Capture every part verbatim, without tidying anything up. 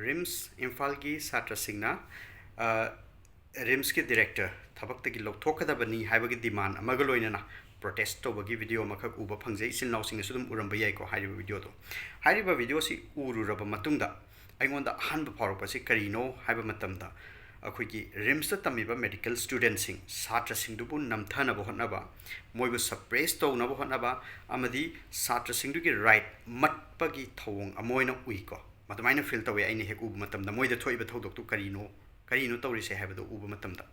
ꯔꯤꯝꯁ ꯏꯝꯐꯥꯜꯒꯤ ꯁꯥꯇ꯭ꯔꯁꯤꯡꯅ, ꯑ, ꯔꯤꯝꯁꯀꯤ ꯗꯤꯔꯦꯛꯇꯔ ꯊꯕꯛꯇꯒꯤ ꯂꯧꯊꯣꯛꯀꯗꯕꯅꯤ ꯍꯥꯏꯕꯒꯤ ꯗꯤꯃꯥꯟ ꯑꯃꯒ ꯂꯣꯏꯅꯅ ꯄ꯭ꯔꯣꯇꯦꯁ ꯇꯧꯕꯒꯤ ꯚꯤꯗꯤꯑꯣ ꯑꯃꯈꯛ ꯎꯕ ꯐꯪꯖꯩ꯫ ꯏꯆꯤꯜ ꯏꯅꯥꯎꯁꯤꯡꯅꯁꯨ ꯑꯗꯨꯝ ꯎꯔꯝꯕ ꯌꯥꯏꯀꯣ ꯍꯥꯏꯔꯤꯕ ꯚꯤꯗꯤꯑꯣꯗꯣ꯫ ꯍꯥꯏꯔꯤꯕ ꯚꯤꯗꯤꯑꯣꯁꯤ ꯎꯔꯨꯔꯕ ꯃꯇꯨꯡꯗ ꯑꯩꯉꯣꯟꯗ ꯑꯍꯥꯟꯕ ꯐꯥꯎꯔꯛꯄꯁꯤ ꯀꯔꯤꯅꯣ ꯍꯥꯏꯕ ꯃꯇꯝꯗ, ꯑꯩꯈꯣꯏꯒꯤ ꯔꯤꯝꯁꯇ ꯇꯝꯃꯤꯕ ꯃꯦꯗꯤꯀꯦꯜ ꯁ꯭ꯇꯨꯗꯦꯟꯠꯁꯤꯡ, ꯁꯥꯇ꯭ꯔꯁꯤꯡꯗꯨꯕꯨ ꯅꯝꯊꯅꯕ ꯍꯣꯠꯅꯕ, ꯃꯣꯏꯕꯨ ꯁꯄ꯭ꯔꯦꯁ ꯇꯧꯅꯕ ꯍꯣꯠꯅꯕ ꯑꯃꯗꯤ ꯁꯥꯇ꯭ꯔꯁꯤꯡꯗꯨꯒꯤ ꯔꯥꯏꯠ ꯃꯠꯄꯒꯤ ꯊꯧꯑꯣꯡ ꯑꯃ ꯑꯣꯏꯅ ꯎꯏꯀꯣ꯫ ꯃꯗꯨꯃꯥꯏꯅ ꯐꯤꯜ ꯇꯧꯋꯦ ꯑꯩꯅ ꯍꯦꯛ ꯎꯕ ꯃꯇꯝꯗ꯫ ꯃꯣꯏꯗ ꯊꯣꯛꯏꯕ ꯊꯧꯗꯣꯛꯇꯨ ꯀꯔꯤꯅꯣ, ꯀꯔꯤꯅꯣ ꯇꯧꯔꯤꯁꯦ ꯍꯥꯏꯕꯗꯨ ꯎꯕ ꯃꯇꯝꯗ꯫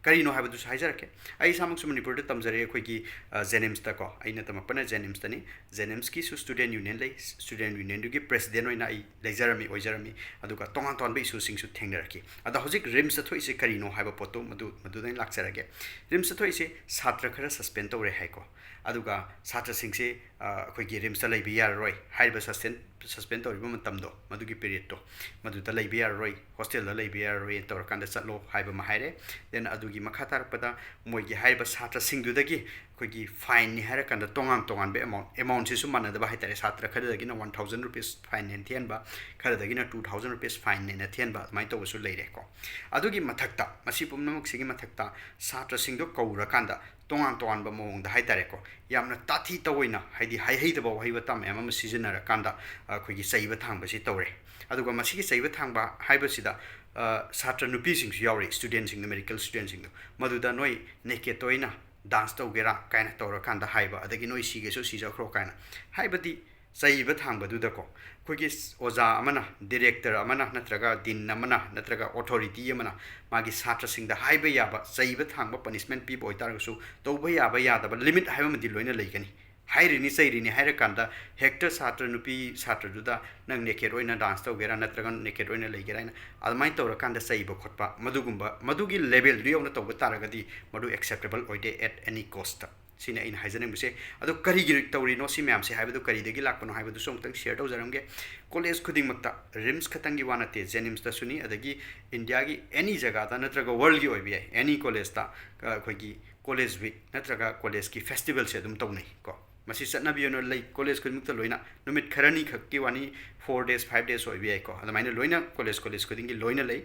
ꯀꯔꯤꯅꯣ ꯍꯥꯏꯕꯗꯨꯁꯨ ꯍꯥꯏꯖꯔꯛꯀꯦ꯫ ꯑꯩ ꯏꯁꯥꯃꯛꯁꯨ ꯃꯅꯤꯄꯨꯔꯗ ꯇꯝꯖꯔꯦ, ꯑꯩꯈꯣꯏꯒꯤ, ꯑ, ꯖꯦꯅꯤꯝꯁꯇꯀꯣ꯫ ꯑꯩꯅ ꯇꯝꯃꯛꯄꯅ ꯖꯦꯅꯤꯝꯁꯇꯅꯤ꯫ ꯖꯦꯅꯤꯝꯁꯀꯤꯁꯨ ꯁ꯭ꯇꯨꯗꯦꯟꯠ ꯌꯨꯅꯤꯌꯟ ꯂꯩ꯫ ꯁ꯭ꯇꯨꯗꯦꯟꯠ ꯌꯨꯅꯤꯌꯟꯗꯨꯒꯤ ꯄ꯭ꯔꯦꯁꯤꯗꯦꯟꯠ ꯑꯣꯏꯅ ꯑꯩ ꯂꯩꯖꯔꯝꯃꯤ, ꯑꯣꯏꯖꯔꯝꯃꯤ꯫ ꯑꯗꯨꯒ ꯇꯣꯉꯥꯟ ꯇꯣꯉꯥꯟꯕ ꯏꯁꯨꯁꯤꯡꯁꯨ ꯊꯦꯡꯅꯔꯛꯈꯤ꯫ ꯑꯗꯣ ꯍꯧꯖꯤꯛ ꯔꯤꯝꯁꯇ ꯊꯣꯛꯏꯁꯦ ꯀꯔꯤꯅꯣ ꯍꯥꯏꯕ ꯄꯣꯠꯇꯣ ꯃꯗꯨ, ꯃꯗꯨꯗ ꯑꯩꯅ ꯂꯥꯛꯆꯔꯒꯦ꯫ ꯔꯤꯝꯁꯇ ꯊꯣꯛꯏꯁꯦ ꯁꯥꯇ꯭ꯔ ꯈꯔ ꯁꯁꯄꯦꯟ ꯇꯧꯔꯦ ꯍꯥꯏꯀꯣ꯫ ꯑꯗꯨꯒ ꯁꯥꯇ꯭ꯔꯁꯤꯡꯁꯦ, ꯑ, ꯑꯩꯈꯣꯏꯒꯤ ꯔꯤꯝꯁꯇ ꯂꯩꯕ ꯌꯥꯔꯔꯣꯏ ꯍꯥꯏꯔꯤꯕ ꯁꯁꯄꯦꯟ-, ꯁꯁꯄꯦꯟ ꯇꯧꯔꯤꯕ ꯃꯇꯝꯗꯣ, ꯃꯗꯨꯒꯤ ꯄꯤꯔꯤꯌꯠꯇꯣ, ꯃꯗꯨꯗ ꯂꯩꯕ ꯌꯥꯔꯔꯣꯏ, ꯍꯣꯁꯇꯦꯜꯗ ꯂꯩꯕ ꯌꯥꯔꯔꯣꯏꯅ ꯇꯧꯔꯀꯥꯟꯗ ꯆꯠꯂꯣ ꯍꯥꯏꯕ ꯑꯃ ꯍꯥꯏꯔꯦ꯫ ꯗꯦꯟ ꯑꯗꯨꯒꯤ ꯃꯈꯥ ꯇꯥꯔꯛꯄꯗ ꯃꯣꯏꯒꯤ ꯍꯥꯏꯔꯤꯕ ꯁꯥꯇ꯭ꯔꯁꯤꯡꯗꯨꯗꯒꯤ ꯑꯩꯈꯣꯏꯒꯤ ꯐꯥꯏꯟꯅꯤ ꯍꯥꯏꯔꯀꯥꯟꯗ ꯇꯣꯉꯥꯟ ꯇꯣꯉꯥꯟꯕ ꯑꯦꯃꯥꯎꯟ, ꯑꯦꯃꯥꯎꯟꯁꯤꯁꯨ ꯃꯥꯟꯅꯗꯕ ꯍꯥꯏꯇꯥꯔꯦ꯫ ꯁꯥꯇ꯭ꯔ ꯈꯔꯗꯒꯤꯅ ꯋꯥꯟ ꯊꯥꯎꯖꯟ ꯔꯨꯄꯤꯁ ꯐꯥꯏꯟꯅꯦꯅ ꯊꯤꯍꯟꯕ, ꯈꯔꯗꯒꯤꯅ ꯇꯨ ꯊꯥꯎꯖꯟ ꯔꯨꯄꯤꯁ ꯐꯥꯏꯟꯅꯦꯅ ꯊꯤꯍꯟꯕ, ꯑꯗꯨꯃꯥꯏꯅ ꯇꯧꯕꯁꯨ ꯂꯩꯔꯦꯀꯣ꯫ ꯑꯗꯨꯒꯤ ꯃꯊꯛꯇ, ꯃꯁꯤ ꯄꯨꯝꯅꯃꯛꯁꯤꯒꯤ ꯃꯊꯛꯇ ꯁꯥꯇ꯭ꯔꯁꯤꯡꯗꯣ ꯀꯧꯔꯀꯥꯟꯗ ꯇꯣꯉꯥꯟ ꯇꯣꯉꯥꯟꯕ ꯃꯑꯣꯡꯗ ꯍꯥꯏꯇꯥꯔꯦꯀꯣ, ꯌꯥꯝꯅ ꯇꯥꯊꯤ ꯇꯥꯑꯣꯏꯅ, ꯍꯥꯏꯗꯤ ꯍꯥꯏꯍꯩꯗꯕ ꯋꯥꯍꯩ ꯋꯥꯇꯥ ꯃꯌꯥꯝ ꯑꯃ ꯁꯤꯖꯤꯟꯅꯔꯀꯥꯟꯗ ꯑꯩꯈꯣꯏꯒꯤ ꯆꯩꯕ ꯊꯥꯡꯕꯁꯤ ꯇꯧꯔꯦ꯫ ꯑꯗꯨꯒ ꯃꯁꯤꯒꯤ ꯆꯩꯕ ꯊꯥꯡꯕ ꯍꯥꯏꯕꯁꯤꯗ, ꯑ, ꯁꯥꯇ꯭ꯔ ꯅꯨꯄꯤꯁꯤꯡꯁꯨ ꯌꯥꯎꯔꯤ, ꯁ꯭ꯇꯨꯗꯦꯟꯠꯁꯤꯡꯗ, ꯃꯦꯗꯤꯀꯦꯜ ꯁ꯭ꯇꯨꯗꯦꯟꯠꯁꯤꯡꯗꯣ, ꯃꯗꯨꯗ ꯅꯣꯏ ꯅꯦꯀꯦꯠꯇ ꯑꯣꯏꯅ ꯗꯥꯟꯁ ꯇꯧꯒꯦꯔꯥ ꯀꯥꯏꯅ ꯇꯧꯔꯀꯥꯟꯗ ꯍꯥꯏꯕ, ꯑꯗꯒꯤ ꯅꯣꯏ ꯁꯤꯒꯦꯁꯨ ꯁꯤꯖꯈ꯭ꯔꯣ ꯀꯥꯏꯅ꯫ ꯍꯥꯏꯕꯗꯤ ꯆꯩꯕ ꯊꯥꯡꯕꯗꯨꯗꯀꯣ, ꯑꯩꯈꯣꯏꯒꯤ ꯑꯣꯖꯥ ꯑꯃꯅ, ꯗꯤꯔꯦꯛꯇꯔ ꯑꯃꯅ, ꯅꯠꯇ꯭ꯔꯒ ꯗꯤꯟ ꯑꯃꯅ, ꯅꯠꯇ꯭ꯔꯒ ꯑꯣꯊꯣꯔꯤꯇꯤ ꯑꯃꯅ ꯃꯥꯒꯤ ꯁꯥꯇ꯭ꯔꯁꯤꯡꯗ ꯍꯥꯏꯕ ꯌꯥꯕ ꯆꯩꯕ ꯊꯥꯡꯕ, ꯄꯅꯤꯁꯃꯦꯟꯠ ꯄꯤꯕ ꯑꯣꯏꯇꯥꯔꯒꯁꯨ, ꯇꯧꯕ ꯌꯥꯕ ꯌꯥꯗꯕ ꯂꯤꯃꯤꯠ ꯍꯥꯏꯕ ꯑꯃꯗꯤ ꯂꯣꯏꯅ ꯂꯩꯒꯅꯤ꯫ ꯍꯥꯏꯔꯤꯅꯤ ꯆꯩꯔꯤꯅꯤ ꯍꯥꯏꯔꯀꯥꯟꯗ ꯍꯦꯛꯇ ꯁꯥꯇ꯭ꯔ ꯅꯨꯄꯤ ꯁꯥꯇ꯭ꯔꯗꯨꯗ ꯅꯪ ꯅꯦꯀꯦꯠ ꯑꯣꯏꯅ ꯗꯥꯟꯁ ꯇꯧꯒꯦꯔꯥ ꯅꯠꯇ꯭ꯔꯒ ꯅꯦꯀꯦꯠ ꯑꯣꯏꯅ ꯂꯩꯒꯦꯔꯥ ꯍꯥꯏꯅ ꯑꯗꯨꯃꯥꯏꯅ ꯇꯧꯔꯀꯥꯟꯗ ꯆꯩꯕ ꯈꯣꯠꯄ, ꯃꯗꯨꯒꯨꯝꯕ, ꯃꯗꯨꯒꯤ ꯂꯦꯚꯦꯜꯗꯨ ꯌꯧꯅ ꯇꯧꯕ ꯇꯥꯔꯒꯗꯤ ꯃꯗꯨ ꯑꯦꯛꯁꯦꯞꯇꯦꯕꯜ ꯑꯣꯏꯗꯦ at any cost꯫ ꯁꯤꯅꯤ ꯑꯩꯅ ꯍꯥꯏꯖꯅꯤꯡꯕꯁꯦ꯫ ꯑꯗꯣ ꯀꯔꯤꯒꯤ ꯇꯧꯔꯤꯅꯣ ꯁꯤ ꯃꯌꯥꯝꯁꯦ ꯍꯥꯏꯕꯗꯨ, ꯀꯔꯤꯗꯒꯤ ꯂꯥꯛꯄꯅꯣ ꯍꯥꯏꯕꯗꯨꯁꯨ ꯑꯃꯨꯛꯇꯪ ꯁꯤꯌꯔ ꯇꯧꯖꯔꯝꯒꯦ꯫ ꯀꯣꯂꯦꯖ ꯈꯨꯗꯤꯡꯃꯛꯇ, ꯔꯤꯝꯁ ꯈꯛꯇꯪꯒꯤ ꯋꯥ ꯅꯠꯇꯦ, ꯖꯦꯅꯤꯝꯁꯇꯁꯨꯅꯤ, ꯑꯗꯒꯤ ꯏꯟꯗꯤꯌꯥꯒꯤ ꯑꯦꯅꯤ ꯖꯒꯥꯗ ꯅꯠꯇ꯭ꯔꯒ ꯋꯥꯔꯜꯒꯤ ꯑꯣꯏꯕ ꯌꯥꯏ, ꯑꯦꯅꯤ ꯀꯣꯂꯦꯖꯇ, ꯑ, ꯑꯩꯈꯣꯏꯒꯤ ꯀꯣꯂꯦꯖ ꯋꯤꯛ ꯅꯠꯇ꯭ꯔꯒ ꯀꯣꯂꯦꯖꯀꯤ ꯐꯦꯁꯇꯤꯚꯦꯜꯁꯦ ꯑꯗꯨꯝ ꯇꯧꯅꯩ ꯀꯣ꯫ ꯃꯁꯤ ꯆꯠꯅꯕꯤ ꯑꯣꯏꯅ ꯂꯩ, ꯀꯣꯂꯦꯖ ꯈꯨꯗꯤꯡꯃꯛꯇ ꯂꯣꯏꯅ꯫ ꯅꯨꯃꯤꯠ ꯈꯔꯅꯤ ꯈꯛꯀꯤ ꯋꯥꯅꯤ, four days, five days ꯑꯣꯏꯕ ꯌꯥꯏꯀꯣ꯫ ꯑꯗꯨꯃꯥꯏꯅ ꯂꯣꯏꯅ ꯀꯣꯂꯦꯖ, ꯀꯣꯂꯦꯖ ꯈꯨꯗꯤꯡꯒꯤ ꯂꯣꯏꯅ ꯂꯩ꯫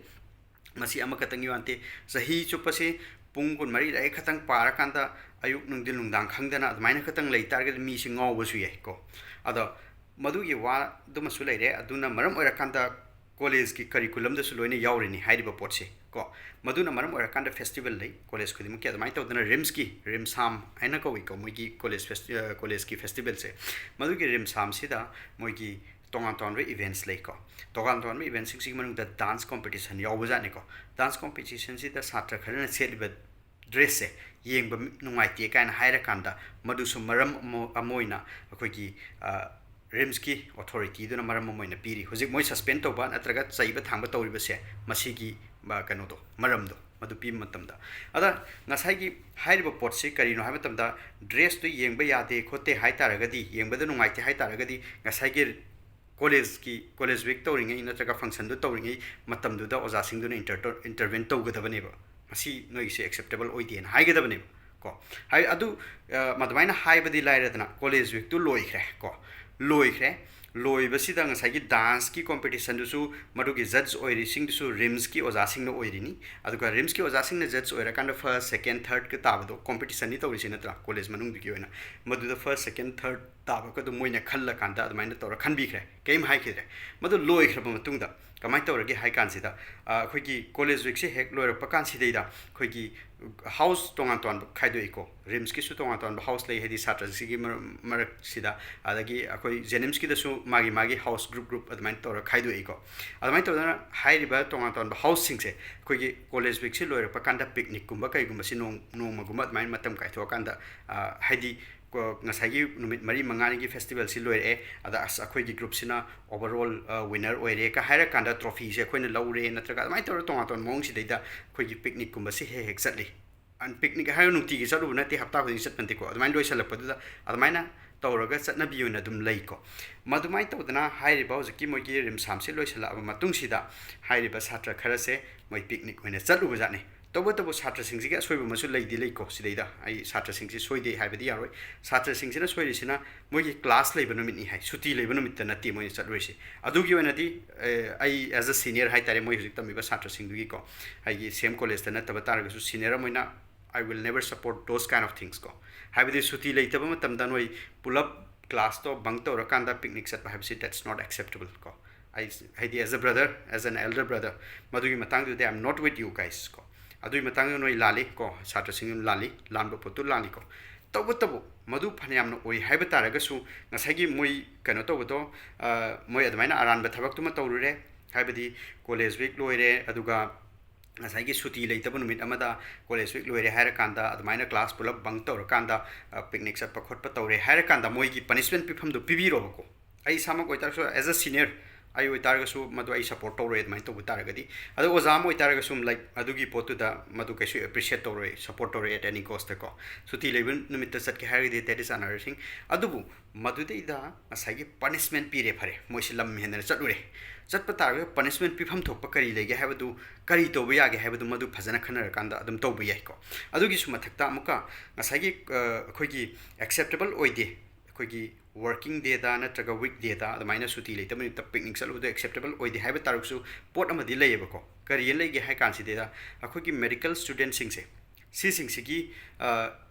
ꯃꯁꯤ ꯑꯃꯈꯛꯇꯪꯒꯤ ꯋꯥ ꯅꯠꯇꯦ, ꯆꯍꯤ ꯆꯨꯞꯄꯁꯤ ꯄꯨꯡ ꯀꯨꯟꯃꯔꯤ ꯂꯥꯏꯔꯤꯛ ꯈꯛꯇꯪ ꯄꯥꯔꯀꯥꯟꯗ ꯑꯌꯨꯛ, ꯅꯨꯡꯊꯤꯟ, ꯅꯨꯡꯗꯥꯡ ꯈꯪꯗꯅ ꯑꯗꯨꯃꯥꯏꯅ ꯈꯛꯇꯪ ꯂꯩ ꯇꯥꯔꯒꯗꯤ ꯃꯤꯁꯤ ꯉꯥꯎꯕꯁꯨ ꯌꯥꯏꯀꯣ꯫ ꯑꯗꯣ ꯃꯗꯨꯒꯤ ꯋꯥꯗꯨꯃꯁꯨ ꯂꯩꯔꯦ꯫ ꯑꯗꯨꯅ ꯃꯔꯝ ꯑꯣꯏꯔꯀꯥꯟꯗ ꯀꯣꯂꯦꯖꯀꯤ ꯀꯔꯤꯀꯨꯂꯝꯗꯁꯨ ꯂꯣꯏꯅ ꯌꯥꯎꯔꯤꯅꯤ ꯍꯥꯏꯔꯤꯕ ꯄꯣꯠꯁꯦ ꯀꯣ꯫ ꯃꯗꯨꯅ ꯃꯔꯝ ꯑꯣꯏꯔꯀꯥꯟꯗ ꯐꯦꯁꯇꯤꯚꯦꯜ ꯂꯩ ꯀꯣꯂꯦꯖ ꯈꯨꯗꯤꯡꯃꯛꯀꯤ꯫ ꯑꯗꯨꯃꯥꯏꯅ ꯇꯧꯗꯅ ꯔꯤꯝꯁꯀꯤ, ꯔꯤꯝꯁꯥꯝ ꯍꯥꯏꯅ ꯀꯧꯏꯀꯣ, ꯃꯣꯏꯒꯤ ꯀꯣꯂꯦꯖ ꯐꯦꯁ-, ꯑ, ꯀꯣꯂꯦꯖꯀꯤ ꯐꯦꯁꯇꯤꯚꯦꯜꯁꯦ, ꯃꯗꯨꯒꯤ ꯔꯤꯝꯁꯥꯝꯁꯤꯗ ꯃꯣꯏꯒꯤ ꯇꯣꯉꯥꯟ ꯇꯣꯉꯥꯟꯕ ꯏꯚꯦꯟꯠꯁ ꯂꯩꯀꯣ꯫ ꯇꯣꯉꯥꯟ ꯇꯣꯉꯥꯟꯕ ꯏꯚꯦꯟꯠꯁꯤꯡꯁꯤꯒꯤ ꯃꯅꯨꯡꯗ ꯗꯥꯟꯁ ꯀꯣꯝꯄꯤꯇꯤꯁꯟ ꯌꯥꯎꯕꯖꯥꯠꯅꯤꯀꯣ꯫ ꯗꯥꯟꯁ ꯀꯣꯝꯄꯤꯇꯤꯁꯟꯁꯤꯗ ꯁꯥꯇ꯭ꯔ ꯈꯔꯅ ꯁꯦꯠꯂꯤꯕ ꯗ꯭ꯔꯦꯁꯁꯦ ꯌꯦꯡꯕ ꯃꯤ-, ꯅꯨꯡꯉꯥꯏꯇꯦ ꯀꯥꯏꯅ ꯍꯥꯏꯔꯀꯥꯟꯗ, ꯃꯗꯨꯁꯨ ꯃꯔꯝ ꯑꯃ, ꯑꯃ ꯑꯣꯏꯅ ꯑꯩꯈꯣꯏꯒꯤ, ꯑ, ꯔꯤꯝꯁꯀꯤ ꯑꯣꯊꯣꯔꯤꯇꯤꯗꯨꯅ ꯃꯔꯝ ꯑꯃ ꯑꯣꯏꯅ ꯄꯤꯔꯤ꯫ ꯍꯧꯖꯤꯛ ꯃꯣꯏ ꯁꯁꯄꯦꯟ ꯇꯧꯕ ꯅꯠꯇ꯭ꯔꯒ ꯆꯩꯕ ꯊꯥꯡꯕ ꯇꯧꯔꯤꯕꯁꯦ ꯃꯁꯤꯒꯤ, ꯑ, ꯀꯩꯅꯣꯗꯣ, ꯃꯔꯝꯗꯣ, ꯃꯗꯨ ꯄꯤꯕ ꯃꯇꯝꯗ꯫ ꯑꯗ ꯉꯁꯥꯏꯒꯤ ꯍꯥꯏꯔꯤꯕ ꯄꯣꯠꯁꯤ ꯀꯔꯤꯅꯣ ꯍꯥꯏꯕ ꯃꯇꯝꯗ, ꯗ꯭ꯔꯦꯁꯇꯨ ꯌꯦꯡꯕ ꯌꯥꯗꯦ ꯈꯣꯠꯇꯦ ꯍꯥꯏ ꯇꯥꯔꯒꯗꯤ, ꯌꯦꯡꯕꯗ ꯅꯨꯡꯉꯥꯏꯇꯦ ꯍꯥꯏ ꯇꯥꯔꯒꯗꯤ, ꯉꯁꯥꯏꯒꯤ ꯀꯣꯂꯦꯖꯀꯤ, ꯀꯣꯂꯦꯖ ꯋꯤꯛ ꯇꯧꯔꯤꯉꯩ ꯅꯠꯇ꯭ꯔꯒ ꯐꯪꯁꯟꯗꯨ ꯇꯧꯔꯤꯉꯩ ꯃꯇꯝꯗꯨꯗ ꯑꯣꯖꯥꯁꯤꯡꯗꯨꯅ ꯏꯟꯇꯔꯇꯣ-, ꯏꯟꯇꯔꯚꯦꯟ ꯇꯧꯒꯗꯕꯅꯦꯕ꯫ ꯃꯁꯤ ꯅꯣꯏꯒꯤꯁꯦ ꯑꯦꯛꯁꯦꯞꯇꯦꯕꯜ ꯑꯣꯏꯗꯦꯅ ꯍꯥꯏꯒꯗꯕꯅꯦꯕ ꯀꯣ꯫ ꯍꯥꯏ-, ꯑꯗꯨ, ꯑ, ꯃꯗꯨꯃꯥꯏꯅ ꯍꯥꯏꯕꯗꯤ ꯂꯥꯏꯔꯗꯅ, ꯀꯣꯂꯦꯖ ꯋꯤꯛꯇꯨ ꯂꯣꯏꯈ꯭ꯔꯦ ꯀꯣ꯫ ꯂꯣꯏꯈ꯭ꯔꯦ꯫ ꯂꯣꯏꯕꯁꯤꯗ ꯉꯁꯥꯏꯒꯤ ꯗꯥꯟꯁꯀꯤ ꯀꯣꯝꯄꯤꯇꯤꯁꯟꯗꯨꯁꯨ ꯃꯗꯨꯒꯤ ꯖꯠꯖ ꯑꯣꯏꯔꯤꯁꯤꯡꯗꯨꯁꯨ ꯔꯤꯝꯁꯀꯤ ꯑꯣꯖꯥꯁꯤꯡꯅ ꯑꯣꯏꯔꯤꯅꯤ꯫ ꯑꯗꯨꯒ ꯔꯤꯝꯁꯀꯤ ꯑꯣꯖꯥꯁꯤꯡꯅ ꯖꯠꯖ ꯑꯣꯏꯔꯀꯥꯟꯗ ꯐꯥꯔꯁ, ꯁꯦꯀꯦꯟ, ꯊꯥꯔꯠꯀ ꯇꯥꯕꯗꯣ ꯀꯣꯝꯄꯤꯇꯤꯁꯟꯅꯤ ꯇꯧꯔꯤꯁꯤ ꯅꯠꯇ꯭ꯔꯥ, ꯀꯣꯂꯦꯖ ꯃꯅꯨꯡꯗꯨꯒꯤ ꯑꯣꯏꯅ꯫ ꯃꯗꯨꯗ ꯐꯥꯔꯁ, ꯁꯦꯀꯦꯟ, ꯊꯥꯔꯠ ꯇꯥꯕꯒ ꯑꯗꯨꯝ ꯃꯣꯏꯅ ꯈꯜꯂꯀꯥꯟꯗ ꯑꯗꯨꯃꯥꯏꯅ ꯇꯧꯔ ꯈꯟꯕꯤꯈ꯭ꯔꯦ, ꯀꯔꯤꯝ ꯍꯥꯏꯈꯤꯗ꯭ꯔꯦ꯫ ꯃꯗꯨ ꯂꯣꯏꯈ꯭ꯔꯕ ꯃꯇꯨꯡꯗ ꯀꯃꯥꯏꯅ ꯇꯧꯔꯒꯦ ꯍꯥꯏ ꯀꯥꯟꯁꯤꯗ, ꯑ, ꯑꯩꯈꯣꯏꯒꯤ ꯀꯣꯂꯦꯖ ꯋꯤꯛꯁꯦ ꯍꯦꯛ ꯂꯣꯏꯔꯛꯄ ꯀꯥꯟꯁꯤꯗꯩꯗ ꯑꯩꯈꯣꯏꯒꯤ ꯍꯥꯎꯁ ꯇꯣꯉꯥꯟ ꯇꯣꯉꯥꯟꯕ ꯈꯥꯏꯗꯣꯛꯏꯀꯣ꯫ ꯔꯤꯝꯁꯀꯤꯁꯨ ꯇꯣꯉꯥꯟ ꯇꯣꯉꯥꯟꯕ ꯍꯥꯎꯁ ꯂꯩ, ꯍꯥꯏꯗꯤ ꯁꯥꯇ꯭ꯔꯁꯤꯒꯤ ꯃꯔ-, ꯃꯔꯛꯁꯤꯗ, ꯑꯗꯒꯤ ꯑꯩꯈꯣꯏ ꯖꯦꯅꯤꯝꯁꯀꯤꯗꯁꯨ ꯃꯥꯒꯤ ꯃꯥꯒꯤ ꯍꯥꯎꯁ ꯒ꯭ꯔꯨꯞ ꯒ꯭ꯔꯨꯞ ꯑꯗꯨꯃꯥꯏꯅ ꯇꯧꯔ ꯈꯥꯏꯗꯣꯛꯏꯀꯣ꯫ ꯑꯗꯨꯃꯥꯏꯅ ꯇꯧꯗꯅ ꯍꯥꯏꯔꯤꯕ ꯇꯣꯉꯥꯟ ꯇꯣꯉꯥꯟꯕ ꯍꯥꯎꯁꯁꯤꯡꯁꯦ ꯑꯩꯈꯣꯏꯒꯤ ꯀꯣꯂꯦꯖ ꯋꯤꯛꯁꯤ ꯂꯣꯏꯔꯛꯄ ꯀꯥꯟꯗ ꯄꯤꯛꯅꯤꯛꯀꯨꯝꯕ ꯀꯩꯒꯨꯝꯕꯁꯤ ꯅꯣꯡ-, ꯅꯣꯡꯃꯒꯨꯝꯕ ꯑꯗꯨꯃꯥꯏꯅ ꯃꯇꯝ ꯀꯥꯏꯊꯣꯛꯑꯀꯥꯟꯗ, ꯑ, ꯍꯥꯏꯗꯤ ꯀꯣ-, ꯉꯁꯥꯏꯒꯤ ꯅꯨꯃꯤꯠ ꯃꯔꯤ ꯃꯉꯥꯅꯤꯒꯤ ꯐꯦꯁꯇꯤꯚꯦꯜꯁꯤ ꯂꯣꯏꯔꯛꯑꯦ, ꯑꯗ ꯑꯁ ꯑꯩꯈꯣꯏꯒꯤ ꯒ꯭ꯔꯨꯞꯁꯤꯅ ꯑꯣꯚꯔꯑꯣꯜ, ꯑ, ꯋꯤꯟꯅꯔ ꯑꯣꯏꯔꯦ ꯀ ꯍꯥꯏꯔꯀꯥꯟꯗ ꯇ꯭ꯔꯣꯐꯤꯁꯦ ꯑꯩꯈꯣꯏꯅ ꯂꯧꯔꯦ, ꯅꯠꯇ꯭ꯔꯒ ꯑꯗꯨꯃꯥꯏꯅ ꯇꯧꯔꯒ ꯇꯣꯉꯥꯟ ꯇꯣꯉꯥꯟꯕ ꯃꯑꯣꯡꯁꯤꯗꯩꯗ ꯑꯩꯈꯣꯏꯒꯤ ꯄꯤꯛꯅꯤꯛꯀꯨꯝꯕꯁꯤ ꯍꯦꯛ ꯍꯦꯛ ꯆꯠꯂꯤ꯫ ꯑꯟ-, ꯄꯤꯛꯅꯤꯛ ꯍꯥꯏꯔꯒ ꯅꯨꯡꯇꯤꯒꯤ ꯆꯠꯂꯨꯕ ꯅꯠꯇꯦ, ꯍꯞꯇꯥ ꯈꯨꯗꯤꯡꯒꯤ ꯆꯠꯄ ꯅꯠꯇꯦꯀꯣ꯫ ꯑꯗꯨꯃꯥꯏꯅ ꯂꯣꯏꯁꯤꯜꯂꯛꯄꯗꯨꯗ ꯑꯗꯨꯃꯥꯏꯅ ꯇꯧꯔꯒ ꯆꯠꯅꯕꯤ ꯑꯣꯏꯅ ꯑꯗꯨꯝ ꯂꯩꯀꯣ꯫ ꯃꯗꯨꯃꯥꯏꯅ ꯇꯧꯗꯅ ꯍꯥꯏꯔꯤꯕ ꯍꯧꯖꯤꯛꯀꯤ ꯃꯣꯏꯒꯤ ꯔꯤꯝꯁꯥꯝꯁꯤ ꯂꯣꯏꯁꯤꯜꯂꯛꯑꯕ ꯃꯇꯨꯡꯁꯤꯗ ꯍꯥꯏꯔꯤꯕ ꯁꯥꯇ꯭ꯔ ꯈꯔꯁꯦ ꯃꯣꯏ ꯄꯤꯛꯅꯤꯛ ꯑꯣꯏꯅ ꯆꯠꯂꯨꯕꯖꯥꯠꯅꯤ꯫ ꯇꯧꯕꯇꯕꯨ ꯁꯥꯇ꯭ꯔꯁꯤꯡꯁꯤꯒꯤ ꯑꯁꯣꯏꯕ ꯑꯃꯁꯨ ꯂꯩꯗꯤ ꯂꯩꯀꯣ꯫ ꯁꯤꯗꯩꯗ ꯑꯩ ꯁꯥꯇ꯭ꯔꯁꯤꯡꯁꯤ ꯁꯣꯏꯗꯦ ꯍꯥꯏꯕꯗꯤ ꯌꯥꯔꯣꯏ꯫ ꯁꯥꯇ꯭ꯔꯁꯤꯡꯁꯤꯅ ꯁꯣꯏꯔꯤꯁꯤꯅ ꯃꯣꯏꯒꯤ ꯀ꯭ꯂꯥꯁ ꯂꯩꯕ ꯅꯨꯃꯤꯠꯅꯤ ꯍꯥꯏ, ꯁꯨꯇꯤ ꯂꯩꯕ ꯅꯨꯃꯤꯠꯇ ꯅꯠꯇꯦ ꯃꯣꯏꯅ ꯆꯠꯂꯨꯔꯤꯁꯦ꯫ ꯑꯗꯨꯒꯤ ꯑꯣꯏꯅꯗꯤ ꯑꯩ as a senior ꯍꯥꯏ ꯇꯥꯔꯦ, ꯃꯣꯏ ꯍꯧꯖꯤꯛ ꯇꯝꯃꯤꯕ ꯁꯥꯇ꯭ꯔꯁꯤꯡꯗꯨꯒꯤꯀꯣ, ꯑꯩꯒꯤ same college ꯇ ꯅꯠꯇꯕ ꯇꯥꯔꯒꯁꯨ senior ꯑꯃ ꯑꯣꯏꯅ I will never support those kind of things ꯀꯣ꯫ ꯍꯥꯏꯕꯗꯤ ꯁꯨꯇꯤ ꯂꯩꯇꯕ ꯃꯇꯝꯗ ꯅꯣꯏ ꯄꯨꯂꯞ ꯀ꯭ꯂꯥꯁꯇꯣ ꯕꯪ ꯇꯧꯔꯀꯥꯟꯗ ꯄꯤꯛꯅꯤꯛ ꯆꯠꯄ ꯍꯥꯏꯕꯁꯤ that's not acceptable ꯀꯣ꯫ ꯑꯩ ꯍꯥꯏꯗꯤ as a brother, as an elder brother, ꯃꯗꯨꯒꯤ ꯃꯇꯥꯡꯗꯨꯗꯤ I am not with you guys ꯀꯣ꯫ ꯑꯗꯨꯒꯤ ꯃꯇꯥꯡꯗ ꯅꯣꯏ ꯂꯥꯜꯂꯤ ꯀꯣ, ꯁꯥꯇ꯭ꯔꯁꯤꯡ ꯂꯥꯜꯂꯤ, ꯂꯥꯟꯕ ꯄꯣꯠꯇꯨ ꯂꯥꯜꯂꯤ ꯀꯣ꯫ ꯇꯧꯕꯇꯕꯨ ꯃꯗꯨ ꯐꯅꯌꯥꯝꯅ ꯑꯣꯏ ꯍꯥꯏꯕ ꯇꯥꯔꯒꯁꯨ, ꯉꯁꯥꯏꯒꯤ ꯃꯣꯏ ꯀꯩꯅꯣ ꯇꯧꯕꯗꯣ, ꯃꯣꯏ ꯑꯗꯨꯃꯥꯏꯅ ꯑꯔꯥꯟꯕ ꯊꯕꯛꯇꯨꯃ ꯇꯧꯔꯨꯔꯦ꯫ ꯍꯥꯏꯕꯗꯤ college week ꯂꯣꯏꯔꯦ, ꯑꯗꯨꯒ ꯉꯁꯥꯏꯒꯤ ꯁꯨꯇꯤ ꯂꯩꯇꯕ ꯅꯨꯃꯤꯠ ꯑꯃꯗ college week ꯂꯣꯏꯔꯦ ꯍꯥꯏꯔꯀꯥꯟꯗ ꯑꯗꯨꯃꯥꯏꯅ ꯀ꯭ꯂꯥꯁ ꯄꯨꯂꯞ ꯕꯪ ꯇꯧꯔꯀꯥꯟꯗ ꯄꯤꯛꯅꯤꯛ ꯆꯠꯄ ꯈꯣꯠꯄ ꯇꯧꯔꯦ ꯍꯥꯏꯔꯀꯥꯟꯗ ꯃꯣꯏꯒꯤ ꯄꯅꯤꯁꯃꯦꯟ ꯄꯤꯐꯝꯗꯣ ꯄꯤꯕꯤꯔꯣꯕꯀꯣ꯫ ꯑꯩ ꯏꯁꯥꯃꯛ ꯑꯣꯏꯇꯥꯔꯁꯨ, as a senior ꯑꯩ ꯑꯣꯏꯇꯥꯔꯒꯁꯨ, ꯃꯗꯨ ꯑꯩ ꯁꯞꯄꯣꯔꯠ ꯇꯧꯔꯣꯏ ꯑꯗꯨꯃꯥꯏꯅ ꯇꯧꯕ ꯇꯥꯔꯒꯗꯤ꯫ ꯑꯗꯣ ꯑꯣꯖꯥ ꯑꯃ ꯑꯣꯏꯇꯥꯔꯒꯁꯨ, ꯂꯥꯏꯛ, ꯑꯗꯨꯒꯤ ꯄꯣꯠꯇꯨꯗ ꯃꯗꯨ ꯀꯩꯁꯨ ꯑꯦꯄ꯭ꯔꯤꯁꯤꯌꯦꯠ ꯇꯧꯔꯣꯏ, ꯁꯞꯄꯣꯔꯠ ꯇꯧꯔꯣꯏ at any cost ꯀꯣ꯫ ꯁꯨꯇꯤ ꯂꯩꯕ ꯅꯨꯃꯤꯠꯇ ꯆꯠꯀꯦ ꯍꯥꯏꯔꯒꯗꯤ that is another thing꯫ ꯑꯗꯨꯕꯨ ꯃꯗꯨꯗꯩꯗ ꯉꯁꯥꯏꯒꯤ ꯄꯅꯤꯁꯃꯦꯟ ꯄꯤꯔꯦ, ꯐꯔꯦ, ꯃꯣꯏꯁꯤ ꯂꯝ ꯍꯦꯟꯗꯅ ꯆꯠꯂꯨꯔꯦ꯫ ꯆꯠꯄ ꯇꯥꯔꯒꯗꯤ ꯄꯅꯤꯁꯃꯦꯟ ꯄꯤꯐꯝ ꯊꯣꯛꯄ ꯀꯔꯤ ꯂꯩꯒꯦ ꯍꯥꯏꯕꯗꯨ, ꯀꯔꯤ ꯇꯧꯕ ꯌꯥꯒꯦ ꯍꯥꯏꯕꯗꯨ ꯃꯗꯨ ꯐꯖꯅ ꯈꯟꯅꯔꯀꯥꯟꯗ ꯑꯗꯨꯝ ꯇꯧꯕ ꯌꯥꯏꯀꯣ꯫ ꯑꯗꯨꯒꯤꯁꯨ ꯃꯊꯛꯇ ꯑꯃꯨꯛꯀ ꯉꯁꯥꯏꯒꯤ ꯑꯩꯈꯣꯏꯒꯤ ꯑꯦꯛꯁꯦꯞꯇꯦꯕꯜ ꯑꯣꯏꯗꯦ, ꯑꯩꯈꯣꯏꯒꯤ working day ꯗ ꯅꯠꯇ꯭ꯔꯒ week day ꯗ ꯑꯗꯨꯃꯥꯏꯅ ꯁꯨꯇꯤ ꯂꯩꯇꯕ ꯅꯨꯃꯤꯠꯇ ꯄꯤꯛꯅꯤꯛ ꯆꯠꯂꯨꯕꯗꯣ ꯑꯦꯛꯁꯦꯞꯇꯦꯕꯜ ꯑꯣꯏꯗꯦ ꯍꯥꯏꯕ ꯇꯥꯔꯒꯁꯨ, ꯄꯣꯠ ꯑꯃꯗꯤ ꯂꯩꯌꯦꯕꯀꯣ꯫ ꯀꯔꯤ ꯂꯩꯒꯦ ꯍꯥꯏ ꯀꯥꯟꯁꯤꯗ, ꯑꯩꯈꯣꯏꯒꯤ ꯃꯦꯗꯤꯀꯦꯜ ꯁ꯭ꯇꯨꯗꯦꯟꯁꯤꯡꯁꯦ, ꯁꯤꯁꯤꯡꯁꯤꯒꯤ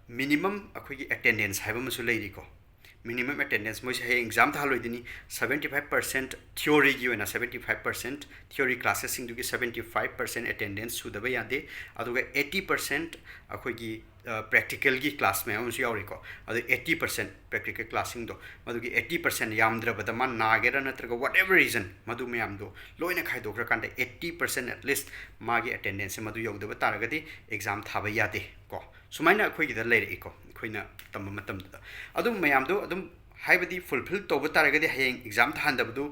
ꯃꯤꯅꯤꯃꯝ ꯑꯩꯈꯣꯏꯒꯤ ꯑꯦꯇꯦꯟꯗꯦꯟꯁ ꯍꯥꯏꯕ ꯑꯃꯁꯨ ꯂꯩꯔꯤꯀꯣ꯫ ꯃꯤꯅꯤꯃꯝ ꯑꯦꯇꯦꯟꯗꯦꯟꯁ, ꯃꯣꯏꯁꯦ ꯍꯌꯦꯡ exam ꯊꯥꯍꯜꯂꯣꯏꯗꯣꯏꯅꯤ꯫ Seventy five percent theory ꯒꯤ ꯑꯣꯏꯅ, seventy five percent theory class ꯁꯤꯡꯗꯨꯒꯤ seventy five percent attendance ꯁꯨꯗꯕ ꯌꯥꯗꯦ꯫ ꯑꯗꯨꯒ eighty percent ꯑꯩꯈꯣꯏꯒꯤ ꯄ꯭ꯔꯦꯛꯇꯤꯀꯦꯜꯒꯤ ꯀ꯭ꯂꯥꯁ ꯃꯌꯥꯝ ꯑꯃꯁꯨ ꯌꯥꯎꯔꯤꯀꯣ꯫ ꯑꯗꯨ eighty percent practical class ꯁꯤꯡꯗꯣ, ꯃꯗꯨꯒꯤ eighty percent ꯌꯥꯝꯗ꯭ꯔꯕꯗ ꯃꯥ ꯅꯥꯒꯦꯔꯥ ꯅꯠꯇ꯭ꯔꯒ whatever reason, ꯃꯗꯨ ꯃꯌꯥꯝꯗꯣ ꯂꯣꯏꯅ ꯈꯥꯏꯗꯣꯛꯈ꯭ꯔꯀꯥꯟꯗ eighty percent at least ꯃꯥꯒꯤ ꯑꯦꯇꯦꯟꯗꯦꯟꯁꯁꯦ ꯃꯗꯨ ꯌꯧꯗꯕ ꯇꯥꯔꯒꯗꯤ ꯑꯦꯛꯖꯥꯝ ꯊꯥꯕ ꯌꯥꯗꯦ ꯀꯣ꯫ ꯁꯨꯃꯥꯏꯅ ꯑꯩꯈꯣꯏꯒꯤꯗ ꯂꯩꯔꯛꯏꯀꯣ, ꯑꯩꯈꯣꯏꯅ ꯇꯝꯕ ꯃꯇꯝꯗꯨꯗ꯫ ꯑꯗꯨ ꯃꯌꯥꯝꯗꯣ ꯑꯗꯨꯝ, ꯍꯥꯏꯕꯗꯤ, ꯐꯨꯜꯐꯤꯜ ꯇꯧꯕ ꯇꯥꯔꯒꯗꯤ ꯍꯌꯦꯡ ꯑꯦꯛꯖꯥꯝ ꯊꯥꯍꯟꯗꯕꯗꯨ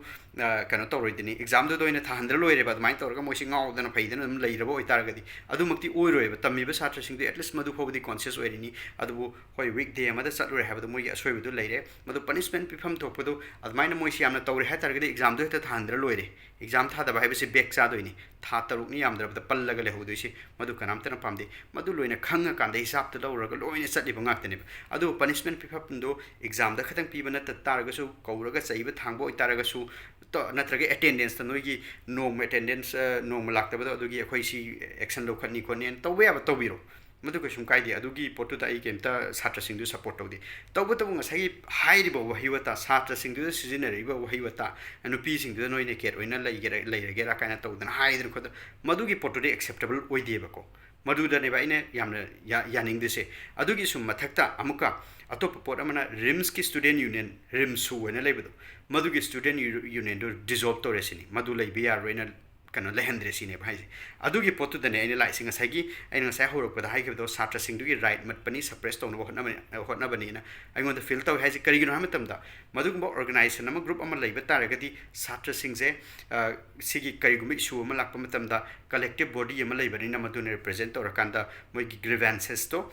ꯀꯩꯅꯣ ꯇꯧꯔꯣꯏꯗꯅꯤ, ꯑꯦꯛꯖꯥꯝꯗꯨꯗ ꯑꯣꯏꯅ ꯊꯥꯍꯟꯗ꯭ꯔ ꯂꯣꯏꯔꯦꯕ꯫ ꯑꯗꯨꯃꯥꯏꯅ ꯇꯧꯔꯒ ꯃꯣꯏꯁꯤ ꯉꯥꯎꯗꯅ ꯐꯩꯗꯅ ꯑꯗꯨꯝ ꯂꯩꯔꯕ ꯑꯣꯏꯇꯥꯔꯒꯗꯤ, ꯑꯗꯨꯃꯛꯇꯤ ꯑꯣꯏꯔꯣꯏꯕ꯫ ꯇꯝꯃꯤꯕ ꯁꯥꯇ꯭ꯔꯁꯤꯡꯗꯨ at least ꯃꯗꯨ ꯐꯥꯎꯕꯗꯤ conscious ꯑꯣꯏꯔꯤꯅꯤ꯫ ꯑꯗꯨꯕꯨ ꯍꯣꯏ, week day ꯑꯃꯗ ꯆꯠꯂꯨꯔꯦ ꯍꯥꯏꯕꯗꯣ ꯃꯣꯏꯒꯤ ꯑꯁꯣꯏꯕꯗꯨ ꯂꯩꯔꯦ꯫ ꯃꯗꯨ punishment ꯄꯤꯐꯝ ꯊꯣꯛꯄꯗꯨ ꯑꯗꯨꯃꯥꯏꯅ ꯃꯣꯏꯁꯤ ꯌꯥꯝꯅ ꯇꯧꯔꯦ ꯍꯥꯏ ꯇꯥꯔꯒꯗꯤ ꯑꯦꯛꯖꯥꯝꯗꯨ ꯍꯦꯛꯇ ꯊꯥꯍꯟꯗ꯭ꯔ ꯂꯣꯏꯔꯦ꯫ ꯑꯦꯛꯖꯥꯝ ꯊꯥꯗꯕ ꯍꯥꯏꯕꯁꯤ back ꯆꯥꯗꯣꯏꯅꯤ꯫ ꯊꯥ ꯇꯔꯨꯛꯅꯤ ꯌꯥꯝꯗ꯭ꯔꯕꯗ ꯄꯜꯂꯒ ꯂꯩꯍꯧꯗꯣꯏꯁꯤ꯫ ꯃꯗꯨ ꯀꯅꯥꯝꯇꯅ ꯄꯥꯝꯗꯦ꯫ ꯃꯗꯨ ꯂꯣꯏꯅ ꯈꯪꯉꯀꯥꯟꯗ ꯍꯤꯁꯥꯞꯇ ꯂꯧꯔꯒ ꯂꯣꯏꯅ ꯆꯠꯂꯤꯕ ꯉꯥꯛꯇꯅꯦꯕ꯫ ꯑꯗꯨꯕꯨ punishment ꯄꯤꯐꯝꯗꯣ ꯑꯦꯛꯖꯥꯝꯗ ꯈꯛꯇꯪ ꯄꯤꯕ ꯅꯠꯇ ꯇꯥꯔꯒꯁꯨ, ꯀꯧꯔꯒ ꯆꯩꯕ ꯊꯥꯡꯕ ꯑꯣꯏꯇꯥꯔꯒꯁꯨ, ꯇ-, ꯅꯠꯇ꯭ꯔꯒ attendanceꯇ ꯅꯣꯏꯒꯤ ꯅꯣꯡꯃ attendance, ꯑ, ꯅꯣꯡꯃ ꯂꯥꯛꯇꯕꯗꯣ ꯑꯗꯨꯒꯤ ꯑꯩꯈꯣꯏ ꯁꯤ action ꯂꯧꯈꯠꯅꯤ ꯈꯣꯠꯅꯤ ꯇꯧꯕ ꯌꯥꯕ ꯇꯧꯕꯤꯔꯣ꯫ ꯃꯗꯨ ꯀꯩꯁꯨꯝ ꯀꯥꯏꯗꯦ꯫ ꯑꯗꯨꯒꯤ ꯄꯣꯠꯇꯨꯗ ꯑꯩ ꯀꯩꯝꯇ ꯁꯥꯇ꯭ꯔꯁꯤꯡꯗꯨ support ꯇꯧꯗꯦ꯫ ꯇꯧꯕꯇꯕꯨ ꯉꯁꯥꯏꯒꯤ ꯍꯥꯏꯔꯤꯕ ꯋꯥꯍꯩ ꯋꯥꯇꯥ, ꯁꯥꯇ꯭ꯔꯁꯤꯡꯗꯨꯗ ꯁꯤꯖꯤꯟꯅꯔꯤꯕ ꯋꯥꯍꯩ ꯋꯥꯇꯥ, "ꯅꯨꯄꯤꯁꯤꯡꯗꯨꯗ ꯅꯣꯏ naked ꯑꯣꯏꯅ ꯂꯩꯒꯦꯔꯥ, ꯂꯩꯔꯒꯦꯔꯥ?" ꯀꯥꯏꯅ ꯇꯧꯗꯅ ꯍꯥꯏꯗꯅ ꯈꯣꯠꯇꯅ, ꯃꯗꯨꯒꯤ ꯄꯣꯠꯇꯨꯗꯤ acceptable ꯑꯣꯏꯗꯦꯕꯀꯣ꯫ ꯃꯗꯨꯗꯅꯦꯕ ꯑꯩꯅ ꯌꯥꯝꯅ ꯌꯥ-, ꯌꯥꯅꯤꯡꯗ꯭ꯔꯤꯁꯦ꯫ ꯑꯗꯨꯒꯤꯁꯨ ꯃꯊꯛꯇ ꯑꯃꯨꯛꯀ ꯑꯇꯣꯞꯄ ꯄꯣꯠ ꯑꯃꯅ RIMSꯀꯤ student union, RIMSSU ꯍꯥꯏꯅ ꯂꯩꯕꯗꯣ, ꯃꯗꯨꯒꯤ student ꯌꯨ-, unionꯗꯨ dissolve ꯇꯧꯔꯦ ꯁꯤꯅꯤ꯫ ꯃꯗꯨ ꯂꯩꯕ ꯌꯥꯔꯣꯏꯅ ꯀꯩꯅꯣ ꯂꯩꯍꯟꯗ꯭ꯔꯦ ꯁꯤꯅꯦꯕ ꯍꯥꯏꯁꯦ꯫ ꯑꯗꯨꯒꯤ ꯄꯣꯠꯇꯨꯗꯅꯦ ꯑꯩꯅ ꯂꯥꯛꯏꯁꯦ꯫ ꯉꯁꯥꯏꯒꯤ ꯑꯩꯅ ꯉꯁꯥꯏ ꯍꯧꯔꯛꯄꯗ ꯍꯥꯏꯈꯤꯕꯗꯣ, ꯁꯥꯇ꯭ꯔꯁꯤꯡꯗꯨꯒꯤ right ꯃꯠꯄꯅꯤ, suppress ꯇꯧꯅꯕ ꯍꯣꯠꯅꯕꯅꯤ, ꯍꯣꯠꯅꯕꯅꯤꯅ ꯑꯩꯉꯣꯟꯗ feel ꯇꯧꯏ ꯍꯥꯏꯁꯦ꯫ ꯀꯔꯤꯒꯤꯅꯣ ꯍꯥꯏꯕ ꯃꯇꯝꯗ, ꯃꯗꯨꯒꯨꯝꯕ organization ꯑꯃ, group ꯑꯃ ꯂꯩꯕ ꯇꯥꯔꯒꯗꯤ ꯁꯥꯇ꯭ꯔꯁꯤꯡꯁꯦ, ꯑ, ꯁꯤꯒꯤ ꯀꯔꯤꯒꯨꯝꯕ issue ꯑꯃ ꯂꯥꯛꯄ ꯃꯇꯝꯗ collective body ꯑꯃ ꯂꯩꯕꯅꯤꯅ ꯃꯗꯨꯅ represent ꯇꯧꯔꯀꯥꯟꯗ ꯃꯣꯏꯒꯤ grievancesꯇꯣ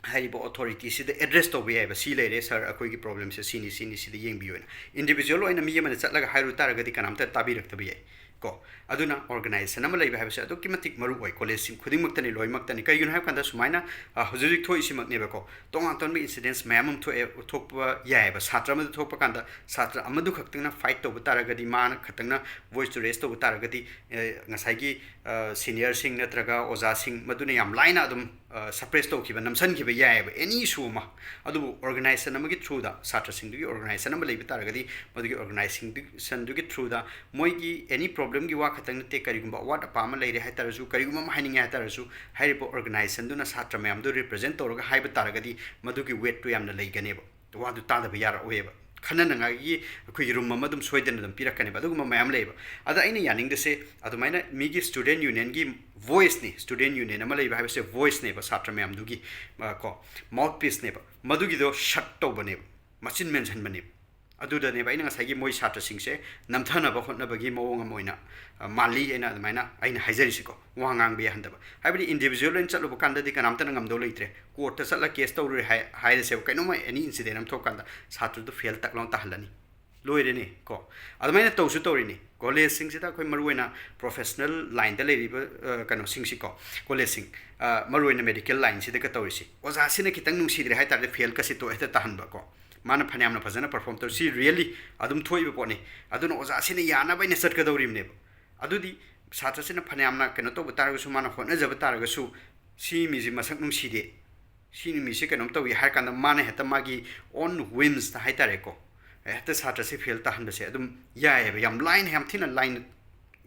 ꯍꯥꯏꯔꯤꯕ authorityꯁꯤꯗ address ꯇꯧꯕ ꯌꯥꯏꯑꯕ꯫ "ꯁꯤ ꯂꯩꯔꯦ sir, ꯑꯩꯈꯣꯏꯒꯤ problemꯁꯦ ꯁꯤꯅꯤ, ꯁꯤꯅꯤ, ꯁꯤꯗ ꯌꯦꯡꯕꯤꯌꯨ" ꯍꯥꯏꯅ꯫ Individual ꯑꯣꯏꯅ ꯃꯤ ꯑꯃꯅ ꯆꯠꯂꯒ ꯍꯥꯏꯔꯨ ꯇꯥꯔꯒꯗꯤ ꯀꯅꯥꯝꯇ ꯇꯥꯕꯤꯔꯛꯇꯕ ꯌꯥꯏ ꯀꯣ꯫ ꯑꯗꯨꯅ organization ꯑꯃ ꯂꯩꯕ ꯍꯥꯏꯕꯁꯦ ꯑꯗꯨꯛꯀꯤ ꯃꯇꯤꯛ ꯃꯔꯨ ꯑꯣꯏ collegeꯁꯤꯡ ꯈꯨꯗꯤꯡꯃꯛꯇꯅꯤ, ꯂꯣꯏꯅꯃꯛꯇꯅꯤ꯫ ꯀꯩꯒꯤꯅꯣ ꯍꯥꯏꯕ ꯀꯥꯟꯗ ꯁꯨꯃꯥꯏꯅ, ꯑ, ꯍꯧꯖꯤꯛ ꯍꯧꯖꯤꯛ ꯊꯣꯛꯏꯁꯤꯃꯛꯅꯦꯕꯀꯣ, ꯇꯣꯉꯥꯟ ꯇꯣꯉꯥꯟꯕ incidents ꯃꯌꯥꯝ ꯑꯃ ꯊꯣꯛꯑꯦ, ꯊꯣꯛꯄ ꯌꯥꯏꯑꯕ꯫ ꯁꯥꯇ꯭ꯔ ꯑꯃꯗ ꯊꯣꯛꯄ ꯀꯥꯟꯗ ꯁꯥꯇ꯭ꯔ ꯑꯃꯗꯨ ꯈꯛꯇꯪꯅ fight ꯇꯧꯕ ꯇꯥꯔꯒꯗꯤ, ꯃꯥꯅ ꯈꯛꯇꯪꯅ voiceꯇꯨ raise ꯇꯧꯕ ꯇꯥꯔꯒꯗꯤ, ꯑꯦ, ꯉꯁꯥꯏꯒꯤ, ꯑ, seniorꯁꯤꯡ ꯅꯠꯇ꯭ꯔꯒ ꯑꯣꯖꯥꯁꯤꯡ ꯃꯗꯨꯅ ꯌꯥꯝ ꯂꯥꯏꯅ ꯑꯗꯨꯝ, ꯑ, suppress ꯇꯧꯈꯤꯕ, ꯅꯝꯁꯤꯟꯈꯤꯕ ꯌꯥꯏꯑꯕ, any issue ꯑꯃ꯫ ꯑꯗꯨꯕꯨ organization ꯑꯃꯒꯤ throughꯗ, ꯁꯥꯇ꯭ꯔꯁꯤꯡꯗꯨꯒꯤ organization ꯑꯃ ꯂꯩꯕ ꯇꯥꯔꯒꯗꯤ, ꯃꯗꯨꯒꯤ organizationꯗꯨꯒꯤ throughꯗ ꯃꯣꯏꯒꯤ any problemꯒꯤ ꯋꯥ ꯈꯛꯇꯪ ꯅꯠꯇꯦ, ꯀꯔꯤꯒꯨꯝꯕ ꯑꯋꯥꯠ ꯑꯄꯥ ꯑꯃ ꯂꯩꯔꯦ ꯍꯥꯏ ꯇꯥꯔꯁꯨ, ꯀꯔꯤꯒꯨꯝꯕ ꯑꯃ ꯍꯥꯏꯅꯤꯡꯉꯦ ꯍꯥꯏ ꯇꯥꯔꯁꯨ, ꯍꯥꯏꯔꯤꯕ organizationꯗꯨꯅ ꯁꯥꯇ꯭ꯔ ꯃꯌꯥꯝꯗꯨ represent ꯇꯧꯔꯒ ꯍꯥꯏꯕ ꯇꯥꯔꯒꯗꯤ ꯃꯗꯨꯒꯤ weightꯇꯨ ꯌꯥꯝꯅ ꯂꯩꯒꯅꯦꯕ꯫ ꯋꯥꯗꯨ ꯇꯥꯗꯕ ꯌꯥꯔꯛꯑꯣꯏꯕ꯫ ꯈꯟꯅꯅꯉꯥꯏꯒꯤ ꯑꯩꯈꯣꯏꯒꯤ room ꯑꯃ ꯑꯗꯨꯝ ꯁꯣꯏꯗꯅ ꯑꯗꯨꯝ ꯄꯤꯔꯛꯀꯅꯦꯕ꯫ ꯑꯗꯨꯒꯨꯝꯕ ꯃꯌꯥꯝ ꯂꯩꯌꯦꯕ꯫ ꯑꯗ ꯑꯩꯅ ꯌꯥꯅꯤꯡꯗꯁꯦ, ꯑꯗꯨꯃꯥꯏꯅ ꯃꯤꯒꯤ student unionꯒꯤ voiceꯅꯤ, student union ꯑꯃ ꯂꯩꯕ ꯍꯥꯏꯕꯁꯦ voiceꯅꯦꯕ, ꯁꯥꯇ꯭ꯔ ꯃꯌꯥꯝꯗꯨꯒꯤ, ꯑ, ꯀꯣ, mouthpieceꯅꯦꯕ꯫ ꯃꯗꯨꯒꯤꯗꯣ shut ꯇꯧꯕꯅꯦꯕ, ꯃꯆꯤꯟ ꯃꯦꯟꯁꯤꯟꯕꯅꯦꯕ꯫ ꯑꯗꯨꯗꯅꯦꯕ ꯑꯩꯅ ꯉꯁꯥꯏꯒꯤ ꯃꯣꯏ ꯁꯥꯇ꯭ꯔꯁꯤꯡꯁꯦ ꯅꯝꯊꯅꯕ ꯍꯣꯠꯅꯕꯒꯤ ꯃꯑꯣꯡ ꯑꯃ ꯑꯣꯏꯅ, ꯑ, ꯃꯥꯜꯂꯤ ꯍꯥꯏꯅ ꯑꯗꯨꯃꯥꯏꯅ ꯑꯩꯅ ꯍꯥꯏꯖꯔꯤꯁꯤꯀꯣ꯫ ꯋꯥ ꯉꯥꯡꯕ ꯌꯥꯍꯟꯗꯕ ꯍꯥꯏꯕꯗꯤ individual ꯑꯣꯏꯅ ꯆꯠꯂꯨꯕ ꯀꯥꯟꯗꯗꯤ ꯀꯅꯥꯝꯇꯅ ꯉꯝꯗꯧ ꯂꯩꯇ꯭ꯔꯦ꯫ Courtꯇ ꯆꯠꯂꯒ case ꯇꯧꯔꯨꯔꯦ ꯍꯥꯏ-, ꯍꯥꯏꯔꯁꯦꯕ, ꯀꯩꯅꯣꯝꯃ any incident ꯑꯃ ꯊꯣꯛꯀꯥꯟꯗ ꯁꯥꯇ꯭ꯔꯗꯨ fail ꯇꯛ ꯂꯥꯎꯅ ꯇꯥꯍꯜꯂꯅꯤ꯫ ꯂꯣꯏꯔꯦꯅꯦ ꯀꯣ꯫ ꯑꯗꯨꯃꯥꯏꯅ ꯇꯧꯁꯨ ꯇꯧꯔꯤꯅꯤ꯫ Collegeꯁꯤꯡꯁꯤꯗ ꯑꯩꯈꯣꯏ ꯃꯔꯨꯑꯣꯏꯅ professional lineꯗ ꯂꯩꯔꯤꯕ, ꯑ, ꯀꯩꯅꯣꯁꯤꯡꯁꯤꯀꯣ, collegeꯁꯤꯡ, ꯑ, ꯃꯔꯨꯑꯣꯏꯅ medical lineꯁꯤꯗꯒ ꯇꯧꯔꯤꯁꯤ, ꯑꯣꯖꯥꯁꯤꯅ ꯈꯤꯇꯪ ꯅꯨꯡꯁꯤꯗ꯭ꯔꯦ ꯍꯥꯏ ꯇꯥꯔꯗꯤ failꯀꯁꯤ ꯇꯣꯛ ꯍꯦꯛꯇ ꯇꯥꯍꯟꯕ ꯀꯣ꯫ ꯃꯥꯅ ꯐꯅꯌꯥꯝꯅ ꯐꯖꯅ perform ꯇꯧꯔꯤ, ꯁꯤ really ꯑꯗꯨꯝ ꯊꯣꯛꯏꯕ ꯄꯣꯠꯅꯤ꯫ ꯑꯗꯨꯅ ꯑꯣꯖꯥꯁꯤꯅ ꯌꯥꯅꯕ ꯑꯩꯅ ꯆꯠꯀꯗꯧꯔꯤꯕꯅꯦꯕ꯫ ꯑꯗꯨꯗꯤ ꯁꯥꯇ꯭ꯔꯁꯤꯅ ꯐꯅꯌꯥꯝꯅ ꯀꯩꯅꯣ ꯇꯧꯕ ꯇꯥꯔꯒꯁꯨ, ꯃꯥꯅ ꯍꯣꯠꯅꯖꯕ ꯇꯥꯔꯒꯁꯨ, "ꯁꯤ ꯃꯤꯁꯤ ꯃꯁꯛ ꯅꯨꯡꯁꯤꯗꯦ, ꯁꯤ ꯃꯤꯁꯤ ꯀꯩꯅꯣꯝ ꯇꯧꯏ" ꯍꯥꯏꯔ ꯀꯥꯟꯗ ꯃꯥꯅ ꯍꯦꯛꯇ ꯃꯥꯒꯤ own whimsꯇ ꯍꯥꯏ ꯇꯥꯔꯦꯀꯣ, ꯍꯦꯛꯇ ꯁꯥꯇ꯭ꯔꯁꯦ fail ꯇꯥꯍꯟꯕꯁꯦ ꯑꯗꯨꯝ ꯌꯥꯏꯑꯕ, ꯌꯥꯝ ꯂꯥꯏꯅ, ꯌꯥꯝ ꯊꯤꯅ ꯂꯥꯏꯅ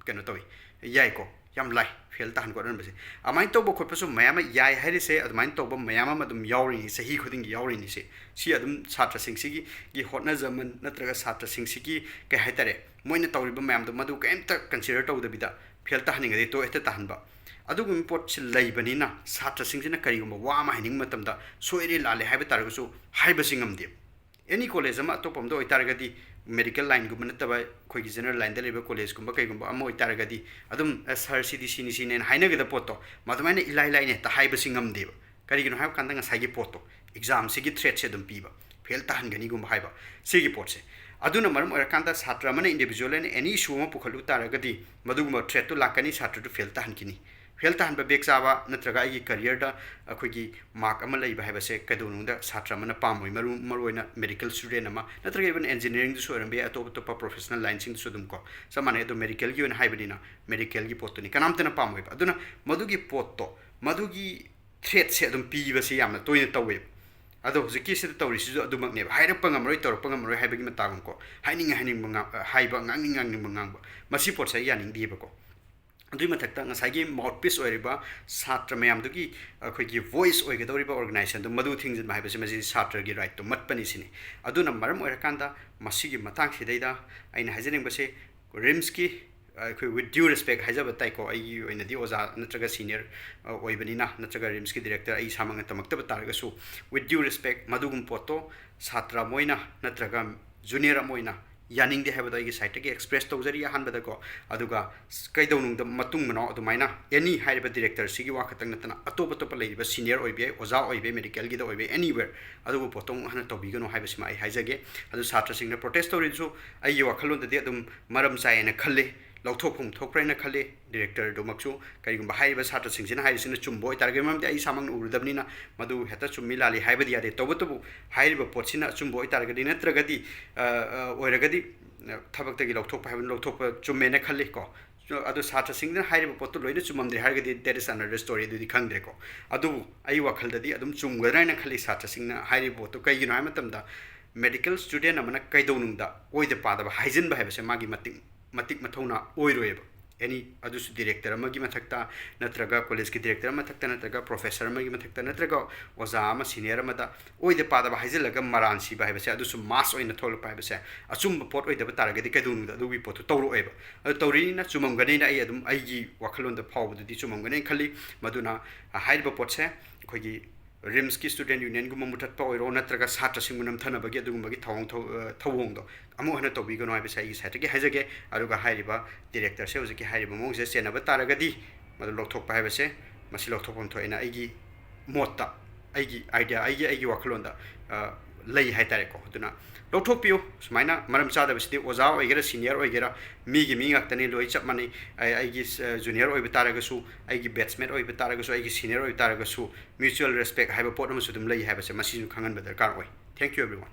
ꯀꯩꯅꯣ ꯇꯧꯏ, ꯌꯥꯏꯀꯣ, ꯌꯥꯝ ꯂꯥꯏ fail ꯇꯥꯍꯟ ꯈꯣꯠꯍꯟꯕꯁꯦ꯫ ꯑꯗꯨꯃꯥꯏꯅ ꯇꯧꯕ ꯈꯣꯠꯄꯁꯨ ꯃꯌꯥꯝ ꯑꯃ ꯌꯥꯏ ꯍꯥꯏꯔꯤꯁꯦ, ꯑꯗꯨꯃꯥꯏꯅ ꯇꯧꯕ ꯃꯌꯥꯝ ꯑꯃ ꯑꯗꯨꯝ ꯌꯥꯎꯔꯤꯅꯤ, ꯆꯍꯤ ꯈꯨꯗꯤꯡꯒꯤ ꯌꯥꯎꯔꯤꯅꯤꯁꯦ꯫ ꯁꯤ ꯑꯗꯨꯝ ꯁꯥꯇ꯭ꯔꯁꯤꯡꯁꯤꯒꯤ, ꯒꯤ ꯍꯣꯠꯅꯖꯃꯟ ꯅꯠꯇ꯭ꯔꯒ ꯁꯥꯇ꯭ꯔꯁꯤꯡꯁꯤꯒꯤ ꯀꯩ ꯍꯥꯏꯇꯥꯔꯦ, ꯃꯣꯏꯅ ꯇꯧꯔꯤꯕ ꯃꯌꯥꯝꯗꯣ ꯃꯗꯨ ꯀꯔꯤꯝꯇ consider ꯇꯧꯗꯕꯤꯗ fail ꯇꯥꯍꯟꯅꯤꯡꯉꯗꯤ ꯇꯣꯛ ꯍꯦꯛꯇ ꯇꯥꯍꯟꯕ꯫ ꯑꯗꯨꯒꯨꯝꯕ ꯄꯣꯠꯁꯤ ꯂꯩꯕꯅꯤꯅ ꯁꯥꯇ꯭ꯔꯁꯤꯡꯁꯤꯅ ꯀꯔꯤꯒꯨꯝꯕ ꯋꯥ ꯑꯃ ꯍꯥꯏꯅꯤꯡꯕ ꯃꯇꯝꯗ ꯁꯣꯏꯔꯦ ꯂꯥꯜꯂꯦ ꯍꯥꯏꯕ ꯇꯥꯔꯒꯁꯨ ꯍꯥꯏꯕꯁꯤ ꯉꯝꯗꯦ꯫ Any college ꯑꯃ ꯑꯇꯣꯞꯄ ꯑꯃꯗ ꯑꯣꯏꯇꯥꯔꯒꯗꯤ, medical lineꯒꯨꯝꯕ ꯅꯠꯇꯕ ꯑꯩꯈꯣꯏꯒꯤ general lineꯗ ꯂꯩꯕ collegeꯒꯨꯝꯕ ꯀꯩꯒꯨꯝꯕ ꯑꯃ ꯑꯣꯏꯇꯥꯔꯒꯗꯤ, ꯑꯗꯨꯝ, "ꯑꯦ, sir, ꯁꯤꯗꯤ ꯁꯤꯅꯤ ꯁꯤꯅꯦꯅ" ꯍꯥꯏꯅꯒꯗꯕ ꯄꯣꯠꯇꯣ ꯃꯗꯨꯃꯥꯏꯅ ꯏꯂꯥꯏ ꯂꯥꯏꯅ ꯍꯦꯛꯇ ꯍꯥꯏꯕꯁꯤ ꯉꯝꯗꯦꯕ꯫ ꯀꯔꯤꯒꯤꯅꯣ ꯍꯥꯏꯕ ꯀꯥꯟꯗ ꯉꯁꯥꯏꯒꯤ ꯄꯣꯠꯇꯣ, examꯁꯤꯒꯤ threatꯁꯦ ꯑꯗꯨꯝ ꯄꯤꯕ, fail ꯇꯥꯍꯟꯒꯅꯤꯒꯨꯝꯕ ꯍꯥꯏꯕ ꯁꯤꯒꯤ ꯄꯣꯠꯁꯦ꯫ ꯑꯗꯨꯅ ꯃꯔꯝ ꯑꯣꯏꯔꯀꯥꯟꯗ ꯁꯥꯇ꯭ꯔ ꯑꯃꯅ individual ꯑꯣꯏꯅ any issue ꯑꯃ ꯄꯨꯈꯠꯂꯨ ꯇꯥꯔꯒꯗꯤ ꯃꯗꯨꯒꯨꯝꯕ threatꯇꯨ ꯂꯥꯛꯀꯅꯤ, ꯁꯥꯇ꯭ꯔꯗꯨ fail ꯇꯥꯍꯟꯈꯤꯅꯤ꯫ Fail ꯇꯥꯍꯟꯕ back ꯆꯥꯕ ꯅꯠꯇ꯭ꯔꯒ ꯑꯩꯒꯤ careerꯗ ꯑꯩꯈꯣꯏꯒꯤ mark ꯑꯃ ꯂꯩꯕ ꯍꯥꯏꯕꯁꯦ ꯀꯩꯗꯧꯅꯨꯡꯗ ꯁꯥꯇ꯭ꯔ ꯑꯃꯅ ꯄꯥꯝꯃꯣꯏ꯫ ꯃꯔꯨ-, ꯃꯔꯨꯑꯣꯏꯅ medical student ꯑꯃ ꯅꯠꯇ꯭ꯔꯒ even engineeringꯗꯁꯨ ꯑꯣꯏꯔꯝꯕ ꯌꯥꯏ, ꯑꯇꯣꯞ ꯑꯇꯣꯞꯄ professional lineꯁꯤꯡꯗꯁꯨ ꯑꯗꯨꯝ ꯀꯣ꯫ ꯆꯞ ꯃꯥꯟꯅꯩ꯫ ꯑꯗꯣ medicalꯒꯤ ꯑꯣꯏꯅ ꯍꯥꯏꯕꯅꯤꯅ medicalꯒꯤ ꯄꯣꯠꯇꯨꯅꯤ ꯀꯅꯥꯝꯇꯅ ꯄꯥꯝꯃꯣꯏꯕ꯫ ꯑꯗꯨꯅ ꯃꯗꯨꯒꯤ ꯄꯣꯠꯇꯣ, ꯃꯗꯨꯒꯤ threatꯁꯦ ꯑꯗꯨꯝ ꯄꯤꯕꯁꯦ ꯌꯥꯝꯅ ꯇꯣꯏꯅ ꯇꯧꯋꯦꯕ꯫ ꯑꯗꯣ ꯍꯧꯖꯤꯛꯀꯤꯁꯤꯗ ꯇꯧꯔꯤꯁꯤꯁꯨ ꯑꯗꯨꯃꯛꯅꯦꯕ, ꯍꯥꯏꯔꯛꯄ ꯉꯝꯃꯔꯣꯏ, ꯇꯧꯔꯛꯄ ꯉꯝꯃꯔꯣꯏ ꯍꯥꯏꯕꯒꯤ ꯃꯇꯥꯒꯨꯝ ꯀꯣ꯫ ꯍꯥꯏꯅꯤꯡ ꯍꯥꯏꯅꯤꯡꯕ ꯉꯥ-, ꯍꯥꯏꯕ, ꯉꯥꯡꯅꯤꯡ ꯉꯥꯡꯅꯤꯡꯕ ꯉꯥꯡꯕ, ꯃꯁꯤ ꯄꯣꯠꯁꯦ ꯑꯩ ꯌꯥꯅꯤꯡꯗꯦꯕꯀꯣ꯫ ꯑꯗꯨꯒꯤ ꯃꯊꯛꯇ ꯉꯁꯥꯏꯒꯤ mouthpiece ꯑꯣꯏꯔꯤꯕ ꯁꯥꯇ꯭ꯔ ꯃꯌꯥꯝꯗꯨꯒꯤ ꯑꯩꯈꯣꯏꯒꯤ voice ꯑꯣꯏꯒꯗꯧꯔꯤꯕ organizationꯗꯨ ꯃꯗꯨ ꯊꯤꯡꯖꯤꯟꯕ ꯍꯥꯏꯕꯁꯤ ꯃꯁꯤ ꯁꯥꯇ꯭ꯔꯒꯤ rightꯇꯨ ꯃꯠꯄꯅꯤ ꯁꯤꯅꯤ꯫ ꯑꯗꯨꯅ ꯃꯔꯝ ꯑꯣꯏꯔꯀꯥꯟꯗ ꯃꯁꯤꯒꯤ ꯃꯇꯥꯡꯁꯤꯗꯩꯗ ꯑꯩꯅ ꯍꯥꯏꯖꯅꯤꯡꯕꯁꯦ, RIMSꯀꯤ, ꯑꯩꯈꯣꯏ with due respect ꯍꯥꯏꯖꯕ ꯇꯥꯏꯀꯣ, ꯑꯩꯒꯤ ꯑꯣꯏꯅꯗꯤ ꯑꯣꯖꯥ ꯅꯠꯇ꯭ꯔꯒ senior, ꯑ, ꯑꯣꯏꯕꯅꯤꯅ, ꯅꯠꯇ꯭ꯔꯒ RIMSꯀꯤ director ꯑꯩ ꯏꯁꯥꯃꯛꯅ ꯇꯝꯃꯛꯇꯕ ꯇꯥꯔꯒꯁꯨ, with due respect, ꯃꯗꯨꯒꯨꯝꯕ ꯄꯣꯠꯇꯣ ꯁꯥꯇ꯭ꯔ ꯑꯃ ꯑꯣꯏꯅ ꯅꯠꯇ꯭ꯔꯒ ꯖꯨꯅꯤꯌꯔ ꯑꯃ ꯑꯣꯏꯅ ꯌꯥꯅꯤꯡꯗꯦ ꯍꯥꯏꯕꯗꯣ ꯑꯩꯒꯤ ꯁꯥꯏꯠꯇꯒꯤ ꯑꯦꯛꯁꯄ꯭ꯔꯦꯁ ꯇꯧꯖꯔꯤ ꯑꯍꯥꯟꯕꯗꯀꯣ꯫ ꯑꯗꯨꯒ ꯀꯩꯗꯧꯅꯨꯡꯗ ꯃꯇꯨꯡ ꯃꯅꯥꯎ ꯑꯗꯨꯃꯥꯏꯅ ꯑꯦꯅꯤ ꯍꯥꯏꯔꯤꯕ ꯗꯤꯔꯦꯛꯇꯔꯁꯤꯒꯤ ꯋꯥ ꯈꯛꯇꯪ ꯅꯠꯇꯅ ꯑꯇꯣꯞ ꯑꯇꯣꯞꯄ ꯂꯩꯔꯤꯕ ꯁꯤꯅꯤꯌꯔ ꯑꯣꯏꯕ ꯌꯥꯏ, ꯑꯣꯖꯥ ꯑꯣꯏꯕ ꯌꯥꯏ, ꯃꯦꯗꯤꯀꯦꯜꯒꯤꯗ ꯑꯣꯏꯕ ꯌꯥꯏ, ꯑꯦꯅꯤꯋꯦꯔ, ꯑꯗꯨꯒꯨꯝꯕ ꯄꯣꯠꯇꯣ ꯑꯃꯨꯛ ꯍꯟꯅ ꯇꯧꯕꯤꯒꯅꯨ ꯍꯥꯏꯕꯁꯤꯃ ꯑꯩ ꯍꯥꯏꯖꯒꯦ꯫ ꯑꯗꯨ ꯁꯥꯇ꯭ꯔꯁꯤꯡꯅ ꯄ꯭ꯔꯣꯇꯦꯁ ꯇꯧꯔꯤꯗꯨꯁꯨ ꯑꯩꯒꯤ ꯋꯥꯈꯜꯂꯣꯟꯗꯗꯤ ꯑꯗꯨꯝ ꯃꯔꯝ ꯆꯥꯏ ꯍꯥꯏꯅ ꯈꯜꯂꯤ, ꯂꯧꯊꯣꯛꯐꯝ ꯊꯣꯛꯄ꯭ꯔꯥ ꯍꯥꯏꯅ ꯈꯜꯂꯤ꯫ ꯗꯤꯔꯦꯛꯇꯔꯗꯨꯃꯛꯁꯨ ꯀꯔꯤꯒꯨꯝꯕ ꯍꯥꯏꯔꯤꯕ ꯁꯥꯇ꯭ꯔꯁꯤꯡꯁꯤꯅ ꯍꯥꯏꯔꯤꯁꯤꯅ ꯆꯨꯝꯕ ꯑꯣꯏꯇꯥꯔꯒꯗꯤ, ꯃꯔꯝꯗꯤ ꯑꯩ ꯏꯁꯥꯃꯛꯅ ꯎꯔꯨꯗꯕꯅꯤꯅ ꯃꯗꯨ ꯍꯦꯛꯇ ꯆꯨꯝꯃꯤ ꯂꯥꯜꯂꯤ ꯍꯥꯏꯕꯗꯤ ꯌꯥꯗꯦ꯫ ꯇꯧꯕꯇꯕꯨ ꯍꯥꯏꯔꯤꯕ ꯄꯣꯠꯁꯤꯅ ꯑꯆꯨꯝꯕ ꯑꯣꯏꯇꯥꯔꯒꯗꯤ ꯅꯠꯇ꯭ꯔꯒꯗꯤ, ꯑ, ꯑ, ꯑꯣꯏꯔꯒꯗꯤ, ꯑ, ꯊꯕꯛꯇꯒꯤ ꯂꯧꯊꯣꯛꯄ ꯍꯥꯏꯕꯅ ꯂꯧꯊꯣꯛꯄ ꯆꯨꯝꯃꯦꯅ ꯈꯜꯂꯤ ꯀꯣ꯫ ꯑꯗꯣ ꯁꯥꯇ꯭ꯔꯁꯤꯡꯗꯨꯅ ꯍꯥꯏꯔꯤꯕ ꯄꯣꯠꯇꯨ ꯂꯣꯏꯅ ꯆꯨꯝꯃꯝꯗ꯭ꯔꯦ ꯍꯥꯏꯔꯒꯗꯤ, that is another story, ꯑꯗꯨꯗꯤ ꯈꯪꯗ꯭ꯔꯦꯀꯣ꯫ ꯑꯗꯨꯕꯨ ꯑꯩ ꯋꯥꯈꯜꯗꯗꯤ ꯑꯗꯨꯝ ꯆꯨꯝꯒꯗ꯭ꯔꯥ ꯍꯥꯏꯅ ꯈꯜꯂꯤ ꯁꯥꯇ꯭ꯔꯁꯤꯡꯅ ꯍꯥꯏꯔꯤꯕ ꯄꯣꯠꯇꯨ꯫ ꯀꯩꯒꯤꯅꯣ ꯍꯥꯏꯕ ꯃꯇꯝꯗ, ꯃꯦꯗꯤꯀꯦꯜ ꯁ꯭ꯇꯨꯗꯦꯟ ꯑꯃꯅ ꯀꯩꯗꯧꯅꯨꯡꯗ ꯑꯣꯏꯗ ꯄꯥꯗꯕ ꯍꯥꯏꯖꯤꯟꯕ ꯍꯥꯏꯕꯁꯦ ꯃꯥꯒꯤ ꯃꯇꯤꯛ, ꯃꯇꯤꯛ ꯃꯊꯧꯅꯥ ꯑꯣꯏꯔꯣꯏꯕ꯫ ꯑꯦꯅꯤ, ꯑꯗꯨꯁꯨ ꯗꯤꯔꯦꯛꯇꯔ ꯑꯃꯒꯤ ꯃꯊꯛꯇ, ꯅꯠꯇ꯭ꯔꯒ ꯀꯣꯂꯦꯖꯀꯤ ꯗꯤꯔꯦꯛꯇꯔ ꯃꯊꯛꯇ, ꯅꯠꯇ꯭ꯔꯒ ꯄ꯭ꯔꯣꯐꯦꯁꯔ ꯑꯃꯒꯤ ꯃꯊꯛꯇ, ꯅꯠꯇ꯭ꯔꯒ ꯑꯣꯖꯥ ꯑꯃ ꯁꯤꯅꯤꯌꯔ ꯑꯃꯗ ꯑꯣꯏꯗ ꯄꯥꯗꯕ ꯍꯥꯏꯖꯤꯜꯂꯒ ꯃꯔꯥꯟ ꯁꯤꯕ ꯍꯥꯏꯕꯁꯦ, ꯑꯗꯨꯁꯨ ꯃꯥꯁ ꯑꯣꯏꯅ ꯊꯣꯛꯂꯛꯄ ꯍꯥꯏꯕꯁꯦ, ꯑꯆꯨꯝꯕ ꯄꯣꯠ ꯑꯣꯏꯗꯕ ꯇꯥꯔꯒꯗꯤ ꯀꯩꯗꯧꯅꯨꯡꯗ ꯑꯗꯨꯒꯤ ꯄꯣꯠꯇꯨ ꯇꯧꯔꯛꯑꯣꯏꯕ꯫ ꯑꯗꯨ ꯇꯧꯔꯤꯅꯤꯅ ꯆꯨꯝꯃꯝꯒꯅꯤꯅ ꯑꯩ ꯑꯗꯨꯝ ꯑꯩꯒꯤ ꯋꯥꯈꯜꯂꯣꯟꯗ ꯐꯥꯎꯕꯗꯗꯤ ꯆꯨꯝꯃꯝꯒꯅꯤ ꯈꯜꯂꯤ꯫ ꯃꯗꯨꯅ ꯍꯥꯏꯔꯤꯕ ꯄꯣꯠꯁꯦ ꯑꯩꯈꯣꯏꯒꯤ ꯔꯤꯝꯁꯀꯤ ꯁ꯭ꯇꯨꯗꯦꯟ ꯌꯨꯅꯤꯌꯟꯒꯨꯝꯕ ꯃꯨꯊꯠꯄ ꯑꯣꯏꯔꯣ, ꯅꯠꯇ꯭ꯔꯒ ꯁꯥꯇ꯭ꯔꯁꯤꯡꯕꯨ ꯅꯝꯊꯅꯕꯒꯤ ꯑꯗꯨꯒꯨꯝꯕꯒꯤ ꯊꯧꯑꯣꯡ ꯊꯧ-, ꯑ, ꯊꯧꯑꯣꯡꯗꯣ ꯑꯃꯨꯛ ꯍꯟꯅ ꯇꯧꯕꯤꯒꯅꯨ ꯍꯥꯏꯕꯁꯦ ꯑꯩꯒꯤ ꯁꯥꯏꯠꯇꯒꯤ ꯍꯥꯏꯖꯒꯦ꯫ ꯑꯗꯨꯒ ꯍꯥꯏꯔꯤꯕ ꯗꯤꯔꯦꯛꯇꯔꯁꯦ ꯍꯧꯖꯤꯛꯀꯤ ꯍꯥꯏꯔꯤꯕ ꯃꯑꯣꯡꯁꯦ ꯆꯦꯟꯅꯕ ꯇꯥꯔꯒꯗꯤ ꯃꯗꯨ ꯂꯧꯊꯣꯛꯄ ꯍꯥꯏꯕꯁꯦ, ꯃꯁꯤ ꯂꯧꯊꯣꯛꯐꯝ ꯊꯣꯛꯑꯦꯅ ꯑꯩꯒꯤ ꯃꯣꯠꯇ, ꯑꯩꯒꯤ ꯑꯥꯏꯗꯤꯌꯥ, ꯑꯩꯒꯤ, ꯑꯩꯒꯤ ꯋꯥꯈꯜꯂꯣꯟꯗ, ꯑ, ꯂꯩ ꯍꯥꯏꯇꯥꯔꯦꯀꯣ꯫ ꯑꯗꯨꯅ ꯂꯧꯊꯣꯛꯄꯤꯌꯨ꯫ ꯁꯨꯃꯥꯏꯅ ꯃꯔꯝ ꯆꯥꯗꯕꯁꯤꯗꯤ ꯑꯣꯖꯥ ꯑꯣꯏꯒꯦꯔꯥ, ꯁꯤꯅꯤꯌꯔ ꯑꯣꯏꯒꯦꯔꯥ, ꯃꯤꯒꯤ ꯃꯤ ꯉꯥꯛꯇꯅꯤ, ꯂꯣꯏ ꯆꯞ ꯃꯥꯟꯅꯩ꯫ ꯑꯩ, ꯑꯩꯒꯤ, ꯑ, ꯖꯨꯅꯤꯌꯔ ꯑꯣꯏꯕ ꯇꯥꯔꯒꯁꯨ, ꯑꯩꯒꯤ ꯕꯦꯠꯁꯃꯦꯠ ꯑꯣꯏꯕ ꯇꯥꯔꯒꯁꯨ, ꯑꯩꯒꯤ ꯁꯤꯅꯤꯌꯔ ꯑꯣꯏꯕ ꯇꯥꯔꯒꯁꯨ, mutual respect ꯍꯥꯏꯕ ꯄꯣꯠ ꯑꯃꯁꯨ ꯑꯗꯨꯝ ꯂꯩ ꯍꯥꯏꯕꯁꯦ ꯃꯁꯤꯁꯨ ꯈꯪꯍꯟꯕ ꯗꯔꯀꯥꯔ ꯑꯣꯏ꯫ Thank you everyone.